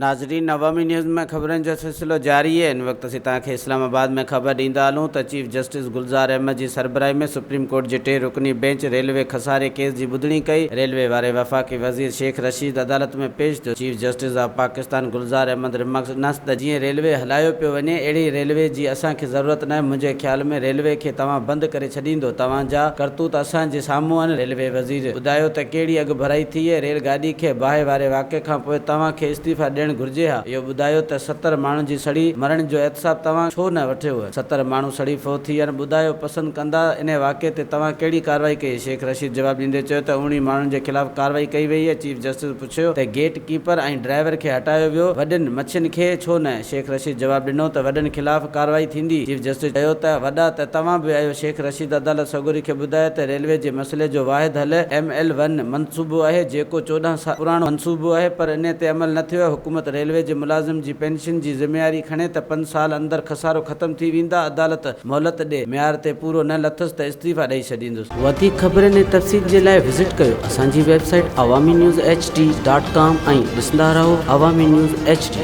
ناظرين عوامي نيوز ۾ خبرن جو سلسلو جاري آهي هن وقت اسين توهان کي اسلام آباد ۾ خبر ڏيندا هلون ته چيف جسٽس گلزار احمد جي سربراهي ۾ سپريم ڪورٽ جي ٽي رڪني بينچ ريلوي خساري ڪيس جي ٻڌڻي ڪئي ريلوي واري وفاقي وزير شيخ رشيد عدالت ۾ پيش ٿيو chief justice of Pakistan Gulzar Ahmed remarks ڏنس ته جيئن ريلوي هلايو پيو وڃي اهڙي ريلوي جي اسان کي ضرورت ناهي منهنجي خيال ۾ ريلوي کي توهان بند ڪري ڇڏيندو توهان جا ڪرتوت اسان جي سامهون آهن ريلوي وزير ٻڌايو ته ڪهڙي اڳڀرائي ٿي ۽ ريل گاڏي کي باهه واري واقعي کان پوء توهان کي استعيفيٰ ڏيڻ گهرجي ها. اهو ٻڌايو ته 70 ماڻهن جي سڙي مرڻ جو احتساب توهان ڇو نه وٺيو؟ 70 ماڻهو سڙي فوت ٿي ويا آهن، ٻڌايو پسند ڪندا انهي واقعي تي توهان ڪهڙي ڪارروائي ڪئي؟ شيخ رشيد جواب ڏيندي چيو ته اوڻيهه ماڻهن جي خلاف ڪارروائي ڪئي وئي آهي، چيف جسٽس پڇيو ته گيٽ ڪيپر ۽ ڊرائيور کي هٽايو ويو، وڏين مڇين کي ڇو نه؟ شيخ رشيد جواب ڏنو ته وڏن خلاف ڪارروائي ٿيندي، چيف جسٽس چيو ته وڏا ته توهان به آهيو، شيخ رشيد عدالت سڳوري کي ٻڌايو ته ريلوي جي مسئلي جو واحد حل ايم ايل ون منصوبو آهي جيڪو 14 سال پراڻو منصوبو آهي پر انهي تي عمل نه ٿيو آهي، حڪومت ريلوي جي ملازم جي پينشن جي ذميواري کڻي ته پنج سال اندر خسارو ختم ٿي ويندا، عدالت مهلت ڏي، معيار تي پورو نه لٿس ته استعيفيٰ ڏئي ڇڏيندس. وڌيڪ خبرن ۽ تفصيل جي لاء وزٽ ڪيو اسان جي website Awami news H D dot com ۽ ڏسندا رهو عوامي نيوز ايڇ ڊي.